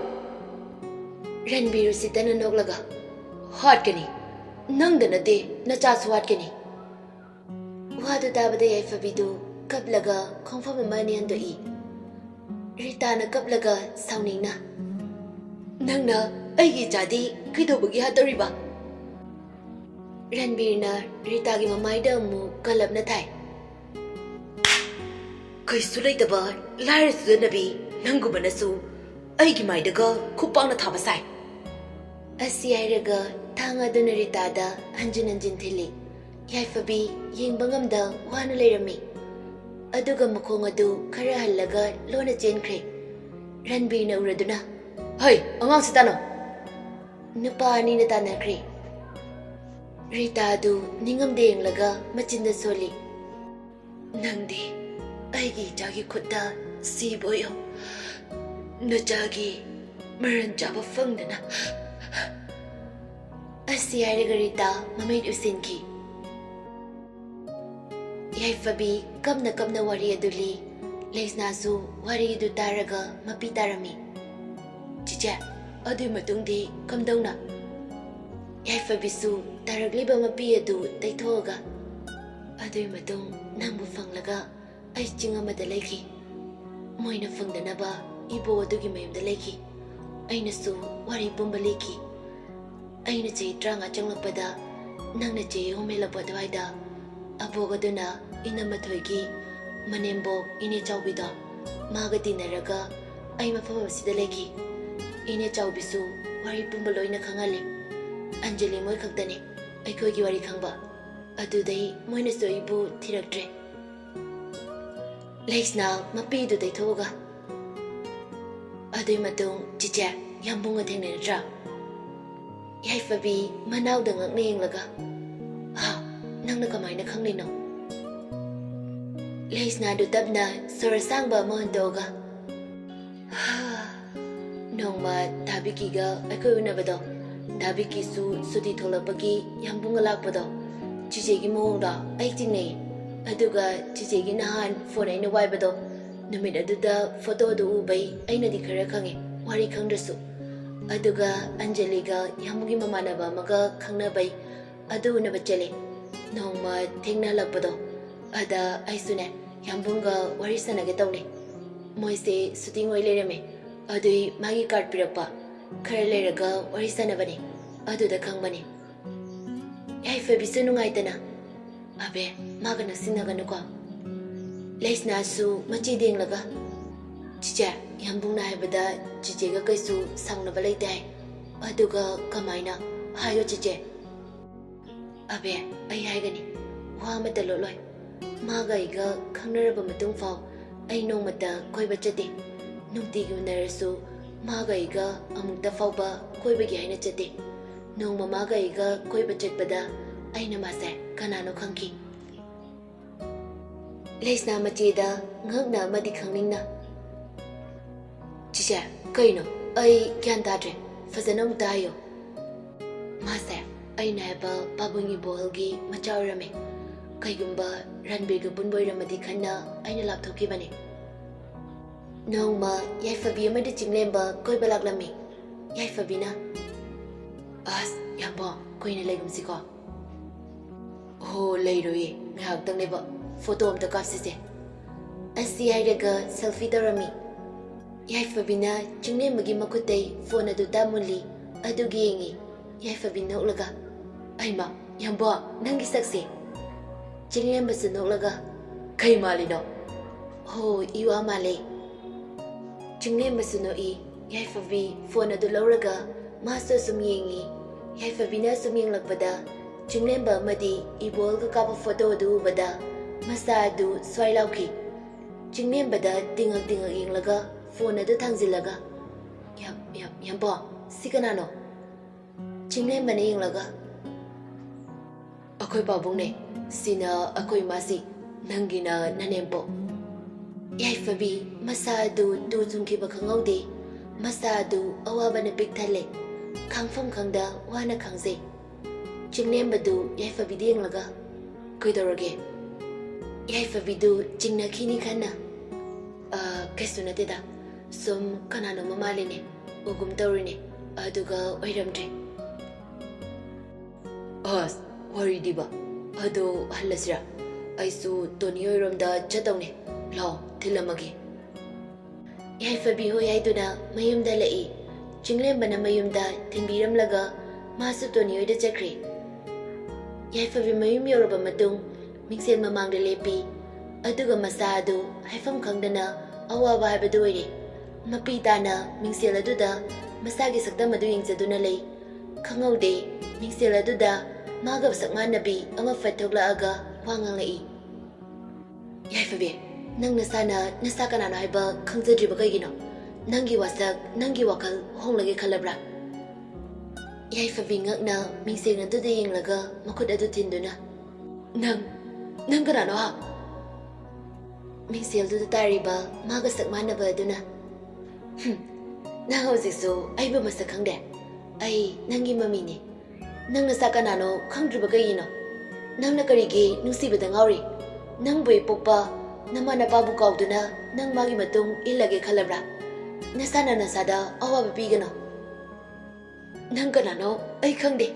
ꯔꯟꯕꯤꯔ ꯎꯁꯤꯠꯇꯅ ꯅꯣꯛꯂꯒ, "ꯍꯥꯠꯀꯅꯤ, ꯅꯪꯗ ꯅꯠꯇꯦ, ꯅꯆꯥꯁꯨ ꯍꯥꯠꯀꯅꯤ꯫" ꯋꯥꯗꯨ ꯇꯥꯕꯗ ꯌꯥꯏꯐꯕꯤꯗꯨ ꯀꯞꯂꯒ ꯈꯣꯡꯐꯝ ꯑꯃ ꯑꯅꯤ ꯍꯟꯗꯣꯛꯏ꯫ ꯔꯤꯇꯥꯅ ꯀꯞꯂꯒ ꯁꯥꯎꯅꯤꯡꯅ, "ꯅꯪꯅ ꯑꯩꯒꯤ ꯏꯆꯥꯗꯤ ꯀꯩꯗꯧꯕꯒꯤ ꯍꯥꯠꯇꯧꯔꯤꯕ?" ꯔꯟꯕꯤꯔꯅ ꯔꯤꯇꯥꯒꯤ ꯃꯃꯥꯏꯗ ꯑꯃꯨꯛ ꯀꯜꯂꯞꯅ ꯊꯥꯏ꯫ "ꯀꯩꯁꯨ ꯂꯩꯇꯕ ꯂꯥꯏꯔ ꯆꯨꯗꯅꯕꯤ ꯅꯪꯒꯨꯝꯕꯅꯁꯨ ꯑꯩꯒꯤ ꯃꯥꯏꯗꯒ ꯈꯨꯄꯥꯛꯅ ꯊꯥꯕ ꯁꯥꯏ꯫" ꯑꯁꯤ ꯍꯥꯏꯔꯒ ꯊꯥꯡ ꯑꯗꯨꯅ ꯔꯤꯇꯥꯗ ꯍꯟꯖꯤꯟ ꯍꯟꯖꯤꯟ ꯊꯤꯜꯂꯤ꯫ ꯌꯥꯏꯐꯕꯤ ꯌꯦꯡꯕ ꯉꯝꯗ ꯋꯥꯅ ꯂꯩꯔꯝꯃꯤ꯫ ꯑꯗꯨꯒ ꯃꯈꯣꯡ ꯑꯗꯨ ꯈꯔ ꯍꯜꯂꯒ ꯂꯣꯟꯅ ꯆꯦꯟꯈ꯭ꯔꯦ꯫ ꯔꯟꯕꯤꯔꯅ ꯎꯔꯗꯨꯅ, "ꯍꯩ, ꯑꯉꯥꯡꯁꯤ ꯇꯥꯅꯧ!" ꯅꯨꯄꯥ ꯑꯅꯤꯅ ꯇꯥꯟꯅꯈ꯭ꯔꯦ꯫ ꯔꯤꯇꯥ ꯑꯗꯨ ꯅꯤꯡꯉꯝꯗ ꯌꯦꯡꯂꯒ ꯃꯆꯤꯟꯗ ꯁꯣꯜꯂꯤ꯫ "ꯅꯪꯗꯤ ꯑꯩꯒꯤ ꯏꯆꯥꯒꯤ ꯈꯨꯠꯇ ꯁꯤꯕ ꯑꯣꯏꯌꯣ꯫ ꯅꯆꯥꯒꯤ ꯃꯔꯟ ꯆꯥꯕ ꯐꯪꯗꯅ꯫" ꯑꯁꯤ ꯍꯥꯏꯔꯒ ꯔꯤꯇꯥ ꯃꯃꯤꯠ ꯎꯏꯁꯤꯟꯈꯤ꯫ ꯌꯥꯏꯐꯕꯤ ꯀꯞꯅ ꯀꯞꯅ ꯋꯥꯔꯤ ꯑꯗꯨ ꯂꯤ꯫ ꯂꯩꯁꯅꯥꯁꯨ ꯋꯥꯔꯤ ꯑꯗꯨ ꯇꯥꯔꯒ ꯃꯄꯤ ꯇꯥꯔꯝꯃꯤ꯫ "ꯆꯤꯆꯦ, ꯑꯗꯨꯒꯤ ꯃꯇꯨꯡꯗꯤ ꯀꯝꯗꯧꯅ? ꯌꯥꯏꯐꯕꯤꯁꯨ ꯇꯥꯔꯛꯂꯤꯕ ꯃꯄꯤ ꯑꯗꯨ ꯇꯩꯊꯣꯛꯑꯒ, ꯑꯗꯨꯒꯤ ꯃꯇꯨꯡ ꯅꯪꯕꯨ ꯐꯪꯂꯒ ꯑꯩ ꯆꯤꯡ ꯑꯃꯗ ꯂꯩꯈꯤ꯫ ꯃꯣꯏꯅ ꯐꯪꯗꯅꯕ ꯏꯕꯣ ꯑꯗꯨꯒꯤ ꯃꯌꯨꯝꯗ ꯂꯩꯈꯤ꯫ ꯑꯩꯅꯁꯨ ꯋꯥꯔꯤ ꯄꯨꯝꯕ ꯂꯤꯈꯤ꯫ ꯑꯩꯅ ꯆꯍꯤ ꯇꯔꯥꯃꯉꯥ ꯆꯪꯂꯛꯄꯗ ꯅꯪꯅ ꯆꯍꯤ ꯑꯍꯨꯝ ꯍꯦꯜꯂꯛꯄ ꯑꯗꯨꯋꯥꯏꯗ ꯑꯕꯣꯛ ꯑꯗꯨꯅ ꯏꯅꯝꯃ ꯊꯣꯏꯒꯤ ꯃꯅꯦꯝꯕꯣꯛ ꯏꯅꯦ ꯆꯥꯎꯕꯤꯗꯣ ꯃꯥꯒ ꯇꯤꯟꯅꯔꯒ ꯑꯩ ꯃꯐꯝ ꯑꯁꯤꯗ ꯂꯩꯈꯤ꯫ ꯏꯅꯦ ꯆꯥꯎꯕꯤꯁꯨ ꯋꯥꯔꯤ ꯄꯨꯝꯕ ꯂꯣꯏꯅ ꯈꯪꯍꯜꯂꯤ꯫ ꯑꯟꯖꯂꯤ ꯃꯣꯏ ꯈꯛꯇꯅꯤ ꯑꯩꯈꯣꯏꯒꯤ ꯋꯥꯔꯤ ꯈꯪꯕ꯫ ꯑꯗꯨꯗꯩ ꯃꯣꯏꯅꯁꯨ ꯑꯩꯕꯨ ꯊꯤꯔꯛꯇ꯭ꯔꯦ꯫ ꯂꯩꯁꯅꯥ ꯃꯄꯤꯗꯨ ꯇꯩꯊꯣꯛꯑꯒ, ꯑꯗꯨꯏ ꯃꯇꯨꯡ ꯆꯤꯆꯦ ꯌꯥꯝꯕꯨꯡꯒ ꯊꯦꯡꯅꯔꯗ꯭ꯔꯥ? ꯌꯥꯏꯐꯕꯤ ꯃꯅꯥꯎꯗ ꯉꯛꯅ ꯌꯦꯡꯂꯒ, "ꯍꯥ, ꯅꯪꯅ ꯀꯃꯥꯏꯅ ꯈꯪꯂꯤꯅꯣ?" ꯂꯩꯁꯅꯥꯗꯨ ꯇꯞꯅ ꯁꯣꯔ ꯑꯁꯥꯡꯕ ꯑꯃ ꯍꯣꯟꯗꯣꯛꯑꯒ, "ꯍꯥ, ꯅꯣꯡꯃ ꯗꯥ ꯕꯤꯀꯤꯒ ꯑꯩꯈꯣꯏ ꯎꯅꯕꯗꯣ, ꯗꯥ ꯕꯤꯀꯤꯁꯨ ꯁꯨꯇꯤ ꯊꯣꯛꯂꯛꯄꯒꯤ ꯌꯥꯝꯕꯨꯡꯒ ꯂꯥꯛꯄꯗꯣ, ꯆꯤꯆꯦꯒꯤ ꯃꯑꯣꯡꯗꯣ ꯑꯩ ꯆꯤꯡꯅꯩ꯫ ꯑꯗꯨꯒ ꯆꯤꯆꯦꯒꯤ ꯅꯍꯥꯟ ꯐꯣꯟ ꯑꯩꯅ ꯋꯥꯏꯕꯗꯣ, ꯅꯨꯃꯤꯠ ꯑꯗꯨꯗ ꯐꯣꯇꯣꯗꯨ ꯎꯕꯩ ꯑꯩꯅꯗꯤ ꯈꯔ ꯈꯪꯉꯦ, ꯋꯥꯔꯤ ꯈꯪꯗ꯭ꯔꯁꯨ꯫ ꯑꯗꯨꯒ ꯑꯟꯖꯂꯤꯒ ꯌꯥꯝꯕꯨꯡꯒꯤ ꯃꯃꯥꯟꯅꯕ ꯑꯃꯒ ꯈꯪꯅꯕꯩ ꯑꯗꯨ ꯎꯅꯕ ꯆꯠꯂꯦ꯫ ꯅꯣꯡꯃ ꯊꯦꯡꯅꯍꯜꯂꯛꯄꯗꯣ, ꯑꯗ ꯑꯩꯁꯨꯅꯦ ꯌꯥꯝꯕꯨꯡꯒ ꯋꯥꯔꯤ ꯁꯥꯟꯅꯒꯦ ꯇꯧꯅꯦ꯫ ꯃꯣꯏꯁꯦ ꯁꯨꯇꯤꯡ ꯑꯣꯏ ꯂꯩꯔꯝꯃꯦ꯫ ꯑꯗꯨꯏ ꯃꯥꯒꯤ ꯀꯥꯔꯠ ꯄꯤꯔꯛꯄ ꯈꯔ ꯂꯩꯔꯒ ꯋꯥꯔꯤ ꯁꯥꯟꯅꯕꯅꯦ꯫ ꯑꯗꯨꯗ ꯈꯪꯕꯅꯦ꯫ ꯌꯥꯏꯐꯕꯤꯁꯨ ꯅꯨꯡꯉꯥꯏꯇꯅ, "ꯑꯕꯦ, ꯃꯥꯒ ꯅꯛꯁꯤꯟꯅꯒꯅꯨꯀꯣ꯫" ꯂꯩꯁꯅꯥꯁꯨ ꯃꯆꯦ ꯌꯦꯡꯂꯒ, "ꯆꯤꯆꯦ, ꯌꯥꯝꯕꯨꯡꯅ ꯍꯥꯏꯕꯗ ꯆꯤꯆꯦꯒ ꯀꯩꯁꯨ ꯁꯥꯎꯅꯕ ꯂꯩꯇꯦ ꯍꯥꯏ꯫ ꯑꯗꯨꯒ ꯀꯃꯥꯏꯅ? ꯍꯥꯏꯌꯣ ꯆꯤꯆꯦ꯫" "ꯑꯕꯦ, ꯑꯩ ꯍꯥꯏꯒꯅꯤ, ꯋꯥ ꯑꯃꯠꯇ ꯂꯣꯠꯂꯣꯏ꯫ ꯃꯥꯒ ꯑꯩꯒ ꯈꯪꯅꯔꯕ ꯃꯇꯨꯡ ꯐꯥꯎ ꯑꯩ ꯅꯣꯡꯃꯇ ꯀꯣꯏꯕ ꯆꯠꯇꯦ꯫ ꯅꯨꯡꯇꯤꯒꯤ ꯎꯅꯔꯁꯨ ꯃꯥꯒ ꯑꯩꯒ ꯑꯃꯨꯛꯇ ꯐꯥꯎꯕ ꯀꯣꯏꯕꯒꯤ ꯍꯥꯏꯅ ꯆꯠꯇꯦ꯫ ꯅꯣꯡꯃ ꯃꯥꯒ ꯑꯩꯒ ꯀꯣꯏꯕ ꯆꯠꯄꯗ ꯑꯩꯅ ꯃꯥꯁꯦ ꯀꯅꯥꯅꯣ ꯈꯪꯈꯤ꯫" ꯂꯩꯁꯅꯥ ꯃꯆꯦꯗ ꯉꯛꯅ ꯑꯃꯗꯤ ꯈꯪꯅꯤꯡꯅ, "ꯆꯤꯆꯦ, ꯀꯩꯅꯣ? ꯑꯩ ꯒ꯭ꯌꯥꯟ ꯇꯥꯗ꯭ꯔꯦ꯫ ꯐꯖꯅ ꯑꯃꯨꯛꯇ ꯍꯥꯏꯌꯣ꯫" "ꯃꯥꯁꯦ ꯑꯩꯅ ꯍꯥꯏꯕ ꯄꯥꯕꯨꯡ ꯏꯕꯣꯍꯜꯒꯤ ꯃꯆꯥ ꯑꯣꯏꯔꯝꯃꯦ꯫ ꯀꯩꯒꯨꯝꯕ ꯔꯟꯕꯤꯔꯒ ꯄꯨꯟꯕ ꯑꯣꯏꯔꯝꯃꯗꯤ ꯈꯟꯅ ꯑꯩꯅ ꯂꯥꯞꯊꯣꯛꯈꯤꯕꯅꯦ꯫ ꯅꯣꯡꯃ ꯌꯥꯏꯐꯕꯤ ꯑꯃꯗꯤ ꯆꯤꯡꯂꯦꯝꯕ ꯀꯣꯏꯕ ꯂꯥꯛꯂꯝꯃꯤ꯫ ꯌꯥꯏꯐꯕꯤꯅ, "ꯑꯁ, ꯌꯥꯝꯕꯣ, ꯀꯨꯏꯅ ꯂꯩꯒꯨꯝꯁꯤꯀꯣ?" "ꯍꯣ, ꯂꯩꯔꯣꯏꯌꯦ, ꯉꯥꯏꯍꯥꯛꯇꯪꯅꯦꯕ, ꯐꯣꯇꯣ ꯑꯝꯇ ꯀꯥꯞꯁꯤꯁꯦ꯫" ꯑꯁꯤ ꯍꯥꯏꯔꯒ ꯁꯦꯜꯐꯤ ꯇꯧꯔꯝꯃꯤ꯫ ꯌꯥꯏꯐꯕꯤꯅ ꯆꯤꯡꯂꯦꯝꯕꯒꯤ ꯃꯈꯨꯠꯇꯩ ꯐꯣꯟ ꯑꯗꯨ ꯇꯥꯃꯨꯜꯂꯤ꯫ ꯑꯗꯨꯒꯤ ꯌꯦꯡꯉꯤ꯫ ꯌꯥꯏꯐꯕꯤ ꯅꯣꯛꯂꯒ, "ꯑꯩꯃ, ꯌꯥꯝꯕꯣ, ꯅꯪꯒꯤ ꯁꯛꯁꯦ!" ꯆꯤꯡꯂꯦꯝꯕꯁꯨ ꯅꯣꯛꯂꯒ, "ꯀꯩ ꯃꯥꯜꯂꯤꯅꯣ?" "ꯍꯣ, ꯏꯋꯥ ꯃꯥꯜꯂꯦ꯫" ꯆꯤꯡꯂꯦꯝꯕꯁꯨ ꯅꯣꯛꯏ꯫ ꯌꯥꯏꯐꯕꯤ ꯐꯣꯟ ꯑꯗꯨ ꯂꯧꯔꯒ ꯃꯥꯁꯨ ꯑꯁꯨꯝ ꯌꯦꯡꯉꯤ꯫ ꯌꯥꯏꯐꯕꯤꯅ ꯑꯁꯨꯝ ꯌꯦꯡꯂꯛꯄꯗ ꯆꯤꯡꯂꯦꯝꯕ ꯑꯃꯗꯤ ꯏꯕꯣꯜꯒ ꯀꯥꯞꯄ ꯐꯣꯇꯣ ꯑꯗꯨ ꯎꯕꯗ ꯃꯁꯥ ꯑꯗꯨ ꯁ꯭ꯋꯥꯏ ꯂꯥꯎꯈꯤ꯫ ꯆꯤꯡꯂꯦꯝꯕꯗ ꯇꯤꯡꯉꯛ ꯇꯤꯡꯉꯛ ꯌꯦꯡꯂꯒ ꯐꯣꯟ ꯑꯗꯨ ꯊꯥꯡꯖꯤꯜꯂꯒ, "ꯌꯥꯝ, ꯌꯥꯝ, ꯌꯥꯝꯕꯣ, ꯁꯤ ꯀꯅꯥꯅꯣ?" ꯆꯤꯡꯂꯦꯝꯕꯅ ꯌꯦꯡꯂꯒ, "ꯑꯩꯈꯣꯏ ꯄꯥꯕꯨꯡꯅꯦ꯫ ꯁꯤꯅ ꯑꯩꯈꯣꯏ ꯏꯃꯥꯁꯤ꯫ ꯅꯪꯒꯤꯅ ꯅꯅꯦꯝꯄꯣꯛ꯫" ꯌꯥꯏꯐꯕꯤ ꯃꯁꯥ ꯑꯗꯨ ꯇꯨ ꯆꯨꯡꯈꯤꯕ ꯈꯪꯍꯧꯗꯦ꯫ ꯃꯁꯥ ꯑꯗꯨ ꯑꯋꯥꯕꯅ ꯄꯤꯛ ꯊꯜꯂꯦ꯫ ꯈꯥꯡꯐꯝ ꯈꯪꯗ ꯋꯥꯅ ꯈꯥꯡꯖꯩ꯫ ꯆꯤꯡꯂꯦꯝꯕꯗꯨ ꯌꯥꯏꯐꯕꯤꯗ ꯌꯦꯡꯂꯒ, "ꯀꯩꯗꯧꯔꯒꯦ?" ꯌꯥꯏꯐꯕꯤꯗꯨ ꯆꯤꯡꯅꯈꯤꯅꯤ ꯈꯟꯅ, "ꯑ, ꯀꯩꯁꯨ ꯅꯠꯇꯦꯗ꯫ ꯁꯨꯝ ꯀꯅꯥꯅꯣꯝꯃ ꯃꯥꯜꯂꯤꯅꯦ꯫ ꯎꯒꯨꯝ ꯇꯧꯔꯤꯅꯦ꯫ ꯑꯗꯨꯒ ꯑꯣꯏꯔꯝꯗ꯭ꯔꯦ꯫" "ꯑꯁ, ꯋꯥꯔꯤꯗꯤꯕ꯫ ꯑꯗꯣ ꯍꯜꯂꯁꯤꯔꯥ? ꯑꯩꯁꯨ ꯇꯣꯅꯤ ꯍꯣꯏꯔꯣꯝꯗ ꯆꯠꯇꯧꯅꯦ꯫ ꯂꯥꯛꯑꯣ, ꯊꯤꯜꯂꯝꯃꯒꯦ꯫" ꯌꯥꯏꯐꯕꯤ ꯍꯣꯏ ꯍꯥꯏꯗꯨꯅ ꯃꯌꯨꯝꯗ ꯍꯜꯂꯛꯏ꯫ ꯆꯤꯡꯂꯦꯝꯕꯅ ꯃꯌꯨꯝꯗ ꯊꯤꯟꯕꯤꯔꯝꯂꯒ ꯃꯥꯁꯨ ꯇꯣꯅꯤ ꯍꯣꯏꯗ ꯆꯠꯈ꯭ꯔꯦ꯫ ꯌꯥꯏꯐꯕꯤ ꯃꯌꯨꯝ ꯌꯧꯔꯕ ꯃꯇꯨꯡ ꯃꯤꯡꯁꯦꯜ ꯃꯃꯥꯡꯗ ꯂꯦꯞꯄꯤ꯫ ꯑꯗꯨꯒ ꯃꯁꯥ ꯑꯗꯨ ꯍꯥꯏꯐꯝ ꯈꯪꯗꯅ ꯑꯋꯥꯕ ꯍꯥꯏꯕꯗꯨ ꯑꯣꯏꯔꯦ꯫ ꯃꯄꯤ ꯇꯥꯅ ꯃꯤꯡꯁꯦꯜ ꯑꯗꯨꯗ ꯃꯁꯥꯒꯤ ꯁꯛꯇꯝ ꯑꯗꯨ ꯌꯦꯡꯖꯗꯨꯅ ꯂꯩ꯫ ꯈꯪꯍꯧꯗꯦ, ꯃꯤꯡꯁꯦꯜ ꯑꯗꯨꯗ ꯃꯥꯒ ꯁꯛ ꯃꯥꯟꯅꯕꯤ ꯑꯃ ꯐꯠ ꯊꯣꯛꯂꯛꯑꯒ ꯋꯥ ꯉꯥꯡꯂꯛꯏ꯫ "ꯌꯥꯏꯐꯕꯤ, ꯅꯪ ꯅꯁꯥꯅ ꯅꯁꯥ ꯀꯅꯥꯅꯣ ꯍꯥꯏꯕ ꯈꯪꯖꯗ꯭ꯔꯤꯕ ꯀꯩꯒꯤꯅꯣ? ꯅꯪꯒꯤ ꯋꯥꯁꯛ, ꯅꯪꯒꯤ ꯋꯥꯈꯜ ꯍꯣꯡꯂꯒꯦ ꯈꯜꯂꯕ꯭ꯔꯥ?" ꯌꯥꯏꯐꯕꯤ ꯉꯛꯅ ꯃꯤꯡꯁꯦꯜ ꯑꯗꯨꯗ ꯌꯦꯡꯂꯒ ꯃꯈꯨꯠ ꯑꯗꯨ ꯊꯤꯟꯗꯨꯅ, "ꯅꯪ, ꯅꯪ ꯀꯅꯥꯅꯣ ꯍꯥ?" ꯃꯤꯡꯁꯦꯜꯗꯨꯗ ꯇꯥꯔꯤꯕ ꯃꯥꯒ ꯁꯛ ꯃꯥꯟꯅꯕ ꯑꯗꯨꯅ, "ꯍꯨꯝ, ꯅꯪ ꯍꯧꯖꯤꯛꯁꯨ ꯑꯩꯕꯨ ꯃꯁꯛ ꯈꯪꯗꯦ? ꯑꯩ ꯅꯪꯒꯤ ꯃꯃꯤꯅꯦ꯫ ꯅꯪ ꯅꯁꯥ ꯀꯅꯥꯅꯣ ꯈꯪꯗ꯭ꯔꯤꯕ ꯀꯩꯒꯤꯅꯣ? ꯅꯪꯅ ꯀꯔꯤꯒꯤ ꯅꯨꯡꯁꯤꯕꯗ ꯉꯥꯎꯔꯤ? ꯅꯪꯕꯨ ꯍꯦꯛ ꯄꯣꯛꯄ ꯅꯃꯥ ꯅꯄꯥꯕꯨ ꯀꯥꯎꯗꯨꯅ ꯅꯪ ꯃꯥꯒꯤ ꯃꯇꯨꯡ ꯏꯜꯂꯒꯦ ꯈꯜꯂꯕ꯭ꯔꯥ? ꯅꯁꯥꯅ ꯅꯁꯥꯗ ꯑꯋꯥꯕ ꯄꯤꯒꯅꯨ꯫" ꯅꯪ ꯀꯅꯥꯅꯣ? ꯑꯩ ꯈꯪꯗꯦ꯫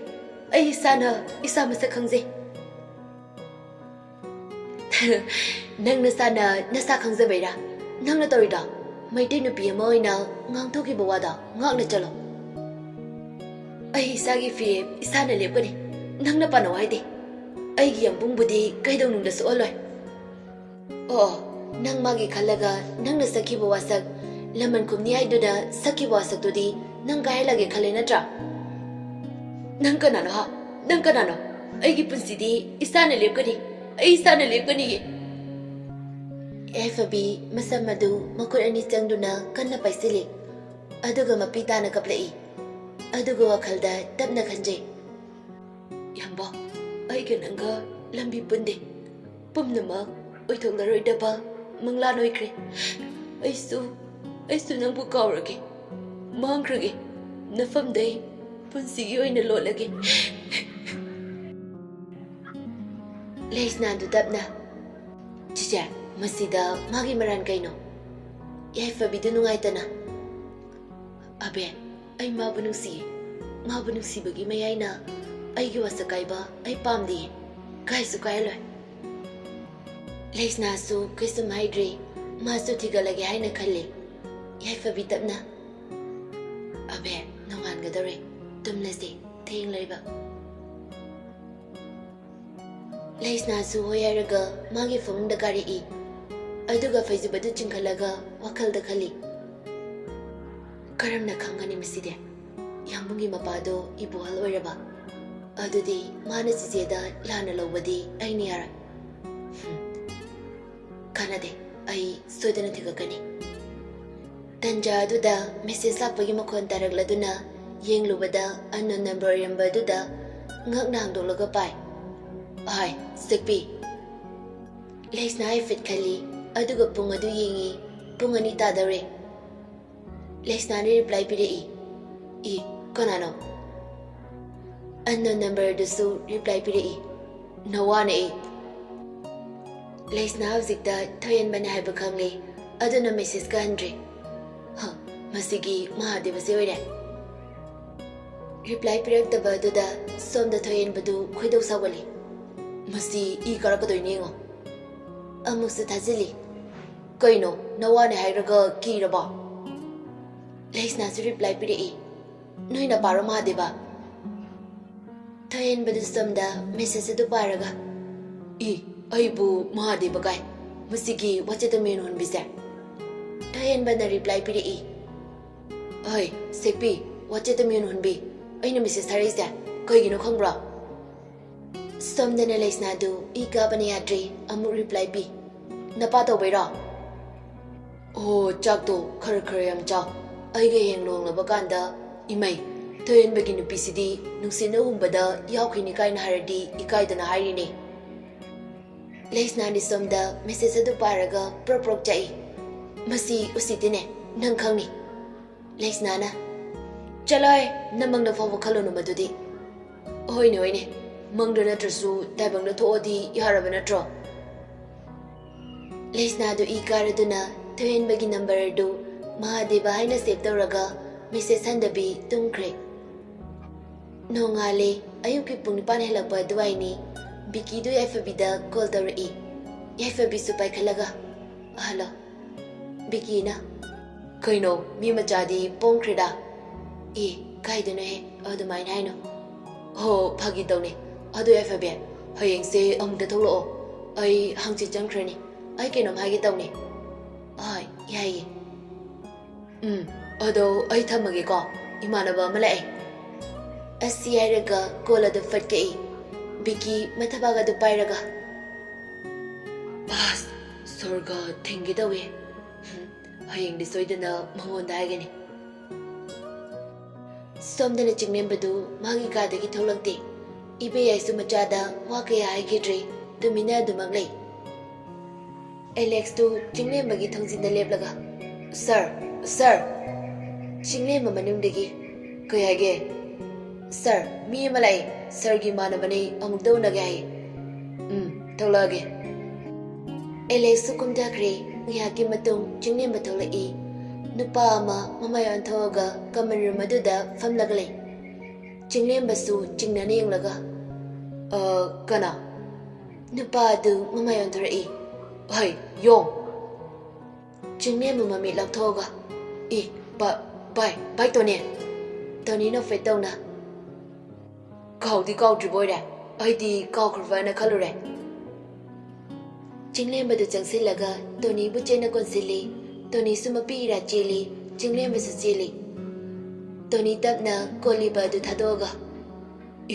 ꯑꯩ ꯏꯁꯥꯅ ꯏꯁꯥ ꯃꯁꯛ ꯈꯪꯖꯩ꯫ ꯅꯪ ꯅꯁꯥꯅ ꯅꯁꯥ ꯈꯪꯖꯕꯩꯔꯥ? ꯅꯪꯅ ꯇꯧꯔꯤꯗꯣ ꯃꯩꯇꯩ ꯅꯨꯄꯤ ꯑꯃ ꯑꯣꯏꯅ ꯉꯥꯡꯊꯣꯛꯈꯤꯕ ꯋꯥꯗꯣ ꯉꯥꯛꯅ ꯆꯠꯂꯣ꯫ ꯑꯩ ꯏꯁꯥꯒꯤ ꯐꯤꯔꯦꯞ ꯏꯁꯥꯅ ꯂꯦꯞꯀꯅꯤ꯫ ꯅꯪꯅ ꯄꯥꯅꯧ ꯍꯥꯏꯗꯦ꯫ ꯑꯩꯒꯤ ꯌꯥꯝꯕꯨꯡꯕꯨꯗꯤ ꯀꯩꯗꯧꯅꯨꯡꯗ ꯁꯣꯛꯍꯜꯂꯣꯏ꯫ ꯑꯣ, ꯅꯪ ꯃꯥꯒꯤ ꯈꯜꯂꯒ ꯅꯪꯅ ꯁꯛꯈꯤꯕ ꯋꯥꯁꯛ, ꯂꯃꯟ ꯈꯨꯝꯅꯤ ꯍꯥꯏꯗꯨꯅ ꯁꯛꯈꯤꯕ ꯋꯥꯁꯛꯇꯨꯗꯤ ꯅꯪ ꯀꯥꯏꯍꯜꯂꯒꯦ ꯈꯜꯂꯦ ꯅꯠꯇ꯭ꯔꯥ? ꯅꯪ ꯀꯅꯥꯅꯣ ꯍꯥ? ꯅꯪ ꯀꯅꯥꯅꯣ? ꯑꯩꯒꯤ ꯄꯨꯟꯁꯤꯗꯤ ꯏꯁꯥꯅ ꯂꯦꯞꯀꯅꯤ꯫ ꯑꯩ ꯏꯁꯥꯅ ꯂꯦꯞꯀꯅꯤꯌꯦ꯫ ꯌꯥꯏꯐꯕꯤ ꯃꯁꯝ ꯑꯗꯨ ꯃꯈꯨꯠ ꯑꯅꯤ ꯆꯪꯗꯨꯅ ꯀꯟꯅ ꯄꯥꯏꯁꯤꯜꯂꯤ꯫ ꯑꯗꯨꯒ ꯃꯄꯤ ꯇꯥꯅ ꯀꯞꯂꯛꯏ꯫ ꯑꯗꯨꯒ ꯋꯥꯈꯜꯗ ꯇꯞꯅ ꯈꯟꯖꯩ꯫ ꯌꯥꯝꯕ, ꯑꯩꯒ ꯅꯪꯒ ꯂꯝꯕꯤ ꯄꯨꯟꯗꯦ꯫ ꯄꯨꯝꯅꯃꯛ ꯑꯣꯏꯊꯣꯛꯂꯔꯣꯏꯗꯕ ꯃꯪꯂꯥꯟ ꯑꯣꯏꯈ꯭ꯔꯦ꯫ ꯑꯩꯁꯨ, ꯑꯩꯁꯨ ꯅꯪꯕꯨ ꯀꯥꯎꯔꯒꯦ꯫ ꯃꯥꯡꯈ꯭ꯔꯒꯦ꯫ ꯅꯐꯝꯗꯩ ꯄꯨꯟꯁꯤꯒꯤ ꯑꯣꯏꯅ ꯂꯣꯠꯂꯒꯦ꯫ ꯂꯩꯁꯅꯥꯗꯨ ꯇꯞꯅ, "ꯆꯤꯆꯦ, ꯃꯁꯤꯗ ꯃꯥꯒꯤ ꯃꯔꯥꯟ ꯀꯩꯅꯣ?" ꯌꯥꯏꯐꯕꯤꯗꯨ ꯅꯨꯡꯉꯥꯏꯇꯅ, "ꯑꯕꯦ, ꯑꯩ ꯃꯥꯕꯨ ꯅꯨꯡꯁꯤꯌꯦ꯫ ꯃꯥꯕꯨ ꯅꯨꯡꯁꯤꯕꯒꯤ ꯃꯌꯥꯏꯅ ꯑꯩꯒꯤ ꯋꯥꯁꯛ ꯀꯥꯏꯕ ꯑꯩ ꯄꯥꯝꯗꯤꯌꯦ꯫ ꯀꯥꯏꯁꯨ ꯀꯥꯏꯍꯜꯂꯣꯏ꯫" ꯂꯩꯁꯅꯥꯁꯨ ꯀꯩꯁꯨꯝ ꯍꯥꯏꯗ꯭ꯔꯦ꯫ ꯃꯥꯁꯨ ꯊꯤꯒꯠꯂꯒꯦ ꯍꯥꯏꯅ ꯈꯜꯂꯤ꯫ ꯌꯥꯏꯐꯕꯤ ꯇꯞꯅ, "ꯑꯕꯦ, ꯅꯣꯡꯉꯥꯟꯒꯗꯧꯔꯦ꯫ ꯇꯨꯝꯂꯁꯤ, ꯊꯦꯡꯂꯩꯕ꯫" ꯂꯩꯁꯅꯥꯁꯨ ꯍꯣꯏ ꯍꯥꯏꯔꯒ ꯃꯥꯒꯤ ꯐꯃꯨꯡꯗ ꯀꯥꯔꯛꯏ꯫ ꯑꯗꯨꯒ ꯐꯩꯖꯨꯞ ꯑꯗꯨ ꯆꯤꯡꯈꯠꯂꯒ ꯋꯥꯈꯜꯗ ꯈꯜꯂꯤ, "ꯀꯔꯝꯅ ꯈꯪꯒꯅꯤ ꯃꯁꯤꯗꯤ? ꯌꯥꯝꯕꯨꯡꯒꯤ ꯃꯄꯥꯗꯣ ꯏꯕꯣꯍꯜ ꯑꯣꯏꯔꯕ? ꯑꯗꯨꯗꯤ ꯃꯥꯅ ꯆꯤꯆꯦꯗ ꯂꯥꯟꯅ ꯂꯧꯕꯗꯤ ꯑꯩꯅ ꯌꯥꯔꯣꯏ꯫ ꯍꯨꯝ, ꯀꯥꯟꯅꯗꯦ, ꯑꯩ ꯁꯣꯏꯗꯅ ꯊꯤꯒꯠꯀꯅꯤ꯫" ꯇꯟꯖꯥ ꯑꯗꯨꯗ ꯃꯦꯁꯦꯖ ꯂꯥꯛꯄꯒꯤ ꯃꯈꯣꯟ ꯇꯥꯔꯛꯂꯗꯨꯅ ꯌꯦꯡꯂꯨꯕꯗ unknown number ꯑꯣꯏꯔꯝꯕ ꯑꯗꯨꯗ ꯉꯛꯅ ꯍꯥꯡꯗꯣꯛꯂꯒ ꯄꯥꯏ꯫ "ꯑꯍꯥꯏ, ꯁꯛꯄꯤ!" ꯂꯩꯁꯅꯥ ꯍꯥꯏꯐꯦꯠ ꯈꯜꯂꯤ, ꯑꯗꯨꯒ ꯄꯨꯡ ꯑꯗꯨ ꯌꯦꯡꯉꯤ꯫ ꯄꯨꯡ ꯑꯅꯤ ꯇꯥꯗꯧꯔꯦ꯫ ꯂꯩꯁꯅꯥꯅ ꯔꯤꯄ꯭ꯂꯥꯏ ꯄꯤꯔꯛꯏ꯫ "ꯏ, ꯀꯅꯥꯅꯣ?" Unknown number ꯑꯗꯨꯁꯨ ꯔꯤꯄ꯭ꯂꯥꯏ ꯄꯤꯔꯛꯏ꯫ "ꯅꯋꯥꯅ ꯑꯩ꯫" ꯂꯩꯁꯅꯥ ꯍꯧꯖꯤꯛꯇ ꯊꯣꯏꯍꯟꯕꯅꯦ ꯍꯥꯏꯕ ꯈꯪꯂꯦ, ꯑꯗꯨꯅ ꯃꯦꯁꯦꯖꯀ ꯍꯟꯗ꯭ꯔꯦ꯫ ꯍ, ꯃꯁꯤꯒꯤ ꯃꯍꯥꯗꯦꯕꯁꯦ ꯑꯣꯏꯔꯦ꯫ ꯔꯤꯄ꯭ꯂꯥꯏ ꯄꯤꯔꯛꯇꯕ ꯑꯗꯨꯗ ꯁꯣꯝꯗ ꯊꯣꯏꯍꯦꯟꯕꯗꯨ ꯈꯣꯏꯗꯧ ꯁꯥꯎꯒꯠꯂꯤ꯫ ꯃꯁꯤ ꯏ ꯀꯥꯔꯛꯀꯗꯣꯏꯅꯤ ꯌꯦꯡꯉꯣ꯫ ꯑꯃꯨꯛꯁꯨ ꯊꯥꯖꯤꯜꯂꯤ꯫ ꯀꯩꯅꯣ, ꯅꯋꯥꯅꯦ ꯍꯥꯏꯔꯒ ꯀꯤꯔꯕꯣ? ꯂꯩꯁꯅꯥꯁꯨ ꯔꯤꯄ꯭ꯂꯥꯏ ꯄꯤꯔꯛꯏ꯫ ꯅꯣꯏ ꯅꯄꯥꯔꯣ ꯃꯍꯥꯗꯦꯕ? ꯊꯣꯏꯍꯦꯟꯕꯗꯨ ꯁꯣꯝꯗ ꯃꯦꯁꯦꯖ ꯑꯗꯨ ꯄꯥꯔꯒ, "ꯏ, ꯑꯩꯕꯨ ꯃꯍꯥꯗꯦꯕ ꯀꯥꯏ, ꯃꯁꯤꯒꯤ ꯋꯥꯆꯦꯠꯇ ꯃꯌꯨꯟ ꯍꯨꯟꯕꯤꯁꯦ?" ꯊꯣꯏꯍꯦꯟꯕꯅ ꯔꯤꯄ꯭ꯂꯥꯏ ꯄꯤꯔꯛꯏ꯫ "ꯍꯣꯏ, ꯁꯦꯛꯄꯤ, ꯋꯥꯆꯦꯠꯇ ꯃꯌꯨꯟ ꯍꯨꯟꯕꯤ, ꯑꯩꯅ ꯃꯦꯁꯦꯖ ꯊꯥꯔꯛꯏꯁꯦ ꯀꯩꯒꯤꯅꯣ ꯈꯪꯕ꯭ꯔꯣ?" ꯁꯣꯝꯗꯅ ꯂꯩꯁꯅꯥꯗꯨ ꯏ ꯀꯥꯕꯅ ꯌꯥꯗ꯭ꯔꯦ, ꯑꯃꯨꯛ ꯔꯤꯄ꯭ꯂꯥꯏ ꯄꯤ꯫ "ꯅꯄꯥ ꯇꯧꯕꯩꯔꯣ?" "ꯑꯣ, ꯆꯥꯛꯇꯣ ꯈꯔ ꯈꯔ ꯌꯥꯝ ꯆꯥꯎ꯫ ꯑꯩꯒ ꯍꯌꯦꯡ ꯂꯨꯍꯣꯡꯂꯕ ꯀꯥꯟꯗ, ꯏꯃꯩ, ꯊꯣꯏꯍꯦꯟꯕꯒꯤ ꯅꯨꯄꯤꯁꯤꯗꯤ ꯅꯨꯡꯁꯤꯠꯅ ꯍꯨꯝꯕꯗ ꯌꯥꯎꯈꯤꯅꯤ ꯀꯥꯏꯅ ꯍꯥꯏꯔꯗꯤ ꯏꯀꯥꯏꯗꯅ ꯍꯥꯏꯔꯤꯅꯦ꯫" ꯂꯩꯁꯅꯥꯗꯤ ꯁꯣꯝꯗ ꯃꯦꯁꯦꯖ ꯑꯗꯨ ꯄꯥꯔꯒ ꯄ꯭ꯔꯣꯛ ꯄ꯭ꯔꯣꯛ ꯆꯥꯛꯏ꯫ "ꯃꯁꯤ ꯎꯁꯤꯠꯇꯦꯅꯦ, ꯅꯪ ꯈꯪꯅꯤ꯫" ꯂꯩꯁꯅꯥꯅ, "ꯆꯠꯂꯣꯍꯦ, ꯅꯃꯪꯗ ꯐꯥꯎꯕ ꯈꯜꯂꯨꯅꯨ ꯃꯗꯨꯗꯤ꯫" "ꯍꯣꯏꯅꯦ, ꯍꯣꯏꯅꯦ, ꯃꯪꯗ ꯅꯠꯇ꯭ꯔꯁꯨ ꯇꯥꯏꯕꯪꯗ ꯊꯣꯛꯑꯗꯤ ꯌꯥꯔꯕ ꯅꯠꯇ꯭ꯔꯣ?" ꯂꯩꯁꯅꯥꯗꯨ ꯏ ꯀꯥꯔꯗꯨꯅ ꯊꯣꯏꯍꯦꯟꯕꯒꯤ ꯅꯝꯕꯔ ꯑꯗꯨ ꯃꯍꯥꯗꯦꯕ ꯍꯥꯏꯅ ꯁꯦꯚ ꯇꯧꯔꯒ ꯃꯦꯁꯦꯖ ꯍꯟꯗꯕꯤ ꯇꯨꯝꯈ꯭ꯔꯦ꯫ ꯅꯣꯡꯉꯥꯜꯂꯦ, ꯑꯌꯨꯛꯀꯤ ꯄꯨꯡ ꯅꯤꯄꯥꯟ ꯍꯦꯜꯂꯛꯄ ꯑꯗꯨꯋꯥꯏꯅꯤ꯫ ꯕꯤꯀꯤꯗꯨ ꯌꯥꯏꯐꯕꯤꯗ ꯀꯣꯜ ꯇꯧꯔꯛꯏ꯫ ꯌꯥꯏꯐꯕꯤꯁꯨ ꯄꯥꯏꯈꯠꯂꯒ, "ꯍꯜꯂꯣ꯫" ꯕꯤꯀꯤꯅ, "ꯀꯩꯅꯣ, ꯃꯤ ꯃꯆꯥꯗꯤ ꯄꯣꯡꯈ꯭ꯔꯦꯗ?" "ꯑꯦ, ꯀꯥꯏꯗꯅꯣꯍꯦ, ꯑꯗꯨꯃꯥꯏꯅ ꯍꯥꯏꯅꯣ꯫" "ꯍꯣ, ꯐꯥꯒꯤ ꯇꯧꯅꯦ꯫ ꯑꯗꯨ ꯌꯥꯏꯐꯕꯤ, ꯍꯌꯦꯡꯁꯦ ꯑꯃꯨꯛꯇ ꯊꯣꯛꯂꯛꯑꯣ꯫ ꯑꯩ ꯍꯪꯆꯤꯠ ꯆꯪꯈ꯭ꯔꯅꯤ꯫ ꯑꯩ ꯀꯩꯅꯣꯝ ꯍꯥꯏꯒꯦ ꯇꯧꯅꯦ꯫" "ꯍꯣꯏ, ꯌꯥꯏꯌꯦ꯫" "ꯎꯝ, ꯑꯗꯣ ꯑꯩ ꯊꯝꯃꯒꯦꯀꯣ, ꯏꯃꯥꯟꯅꯕ ꯑꯃ ꯂꯥꯛꯑꯦ꯫" ꯑꯁꯤ ꯍꯥꯏꯔꯒ ꯀꯣꯜ ꯑꯗꯨ ꯐꯠ ꯀꯛꯏ꯫ ꯕꯤꯀꯤ ꯃꯊꯕꯥꯛ ꯑꯗꯨ ꯄꯥꯏꯔꯒ, "ꯑꯁ, ꯁꯣꯔꯒ ꯊꯤꯡꯒꯦ ꯇꯧꯋꯦ꯫ ꯍꯌꯦꯡꯗꯤ ꯁꯣꯏꯗꯅ ꯃꯉꯣꯟꯗ ꯍꯥꯏꯒꯅꯤ꯫" ꯁꯣꯝꯗꯅ ꯆꯤꯡꯂꯦꯝꯕꯗꯨ ꯃꯥꯒꯤ ꯀꯥꯗꯒꯤ ꯊꯣꯛꯂꯛꯇꯦ꯫ ꯏꯕꯦꯌꯥꯏꯁꯨ ꯃꯆꯥꯗ ꯋꯥ ꯀꯌꯥ ꯍꯥꯏꯈꯤꯗ꯭ꯔꯦ, ꯇꯨꯃꯤꯟꯅ ꯑꯗꯨꯃꯛ ꯂꯩ꯫ ꯑꯦꯂꯦꯛꯁꯇꯨ ꯆꯤꯡꯂꯦꯝꯕꯒꯤ ꯊꯣꯡꯖꯤꯟꯗ ꯂꯦꯞꯂꯒ, "ꯁꯥꯔ, ꯁꯥꯔ!" ꯆꯤꯡꯂꯦꯝꯕ ꯃꯅꯨꯡꯗꯒꯤ, "ꯀꯩ ꯍꯥꯏꯒꯦ?" "ꯁꯥꯔ, ꯃꯤ ꯑꯃ ꯂꯥꯛꯑꯦ꯫ ꯁꯥꯔꯒꯤ ꯏꯃꯥꯟꯅꯕꯅꯦ, ꯑꯃꯨꯛꯇ ꯎꯅꯒꯦ ꯍꯥꯏꯌꯦ꯫" "ꯎꯝ, ꯊꯣꯛꯂꯛꯑꯒꯦ꯫" ꯑꯦꯂꯦꯛꯁꯁꯨ ꯀꯨꯝꯊꯈ꯭ꯔꯦ꯫ ꯉꯥꯏꯍꯥꯛꯀꯤ ꯃꯇꯨꯡ ꯆꯤꯡꯂꯦꯝꯕ ꯊꯣꯛꯂꯛꯏ꯫ ꯅꯨꯄꯥ ꯑꯃ ꯃꯃꯥꯏ ꯑꯣꯟꯊꯣꯛꯑꯒ ꯀꯃꯟ ꯔꯨꯝ ꯑꯗꯨꯗ ꯐꯝꯂꯒ ꯂꯩ꯫ ꯆꯤꯡꯂꯦꯝꯕꯁꯨ ꯆꯤꯡꯅꯅ ꯌꯦꯡꯂꯒ, "ꯑ, ꯀꯅꯥ?" ꯅꯨꯄꯥ ꯑꯗꯨ ꯃꯃꯥꯏ ꯑꯣꯟꯊꯣꯔꯛꯏ꯫ "ꯍꯩ, ꯌꯣꯡ!" ꯆꯤꯡꯂꯦꯝꯕ ꯃꯃꯤꯠ ꯂꯥꯎꯊꯣꯛꯑꯒ, "ꯏ, ꯕ-, ꯚꯥꯏ, ꯚꯥꯏ ꯇꯣꯅꯤ!" ꯇꯣꯅꯤ ꯅꯣꯛꯐꯦꯠ ꯇꯧꯅ, "ꯀꯥꯎꯗꯤ ꯀꯥꯎꯗ꯭ꯔꯤꯕ ꯑꯣꯏꯔꯦ? ꯑꯩꯗꯤ ꯀꯥꯎꯈ꯭ꯔꯕꯅ ꯈꯜꯂꯨꯔꯦ꯫" ꯆꯤꯡꯂꯦꯝꯕꯗꯨ ꯆꯪꯁꯤꯜꯂꯒ ꯇꯣꯅꯤꯕꯨ ꯆꯦꯟꯅ ꯀꯣꯟꯁꯤꯜꯂꯤ꯫ ꯇꯣꯅꯤꯁꯨ ꯃꯄꯤ ꯏꯔꯥ ꯆꯦꯜꯂꯤ, ꯆꯤꯡꯂꯦꯝꯕꯁꯨ ꯆꯦꯜꯂꯤ꯫ ꯇꯣꯅꯤ ꯇꯞꯅ ꯀꯣꯜꯂꯤꯕ ꯑꯗꯨ ꯊꯥꯗꯣꯛꯑꯒ,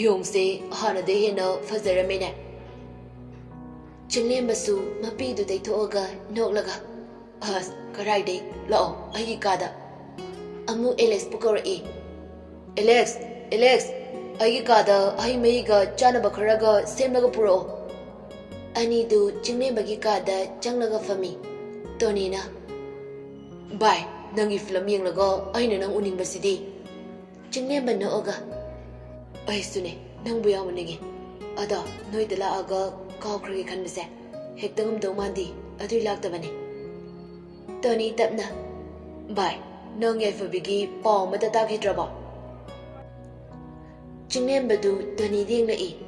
"ꯌꯣꯡꯁꯦ ꯍꯥꯟꯅꯗꯩ ꯍꯦꯟꯅ ꯐꯖꯔꯝꯃꯦꯅꯦ꯫" ꯆꯤꯡꯂꯦꯝꯕꯁꯨ ꯃꯄꯤꯗꯨ ꯇꯩꯊꯣꯛꯑꯒ ꯅꯣꯛꯂꯒ, "ꯑꯁ, ꯀꯔꯥꯏꯗꯩ? ꯂꯥꯛꯑꯣ, ꯑꯩꯒꯤ ꯀꯥꯗ꯫" ꯑꯃꯨꯛ ꯑꯦꯂꯦꯛꯁꯄꯨ ꯀꯧꯔꯛꯏ꯫ "ꯑꯦꯂꯦꯛꯁ, ꯑꯦꯂꯦꯛꯁ, ꯑꯩꯒꯤ ꯀꯥꯗ ꯍꯩ ꯃꯍꯤꯒ ꯆꯥꯅꯕ ꯈꯔꯒ ꯁꯦꯝꯂꯒ ꯄꯨꯔꯛꯑꯣ꯫" ꯑꯅꯤꯗꯨ ꯆꯤꯡꯂꯦꯝꯕꯒꯤ ꯀꯥꯗ ꯆꯪꯂꯒ ꯐꯝꯃꯤ꯫ ꯇꯣꯅꯤꯅ, "ꯚꯥꯏ, ꯅꯪꯒꯤ ꯐꯤꯂꯝ ꯌꯦꯡꯂꯒ ꯑꯩꯅ ꯅꯪ ꯎꯅꯤꯡꯕꯁꯤꯗꯤ꯫" ꯆꯤꯡꯂꯦꯝꯕ ꯅꯣꯛꯑꯒ, "ꯑꯩꯁꯨꯅꯦ, ꯅꯪꯕꯨ ꯌꯥꯝ ꯎꯅꯤꯡꯉꯤ꯫ ꯑꯗꯣ ꯅꯣꯏꯗ ꯂꯥꯛꯑꯒ ꯀꯥꯎꯈ꯭ꯔꯒꯦ ꯈꯟꯕꯁꯦ ꯍꯦꯛꯇ ꯉꯝꯗꯧ ꯃꯥꯟꯗꯦ, ꯑꯗꯨꯏ ꯂꯥꯛꯇꯕꯅꯦ꯫" ꯇꯣꯅꯤ ꯇꯞꯅ, "ꯚꯥꯏ, ꯅꯪ ꯌꯥꯏꯐꯕꯤꯒꯤ ꯄꯥꯎ ꯑꯃꯠꯇ ꯇꯥꯈꯤꯗ꯭ꯔꯕꯣ?" ꯆꯤꯡꯂꯦꯝꯕꯗꯨ ꯇꯣꯅꯤꯗ ꯌꯦꯡꯂꯛꯏ꯫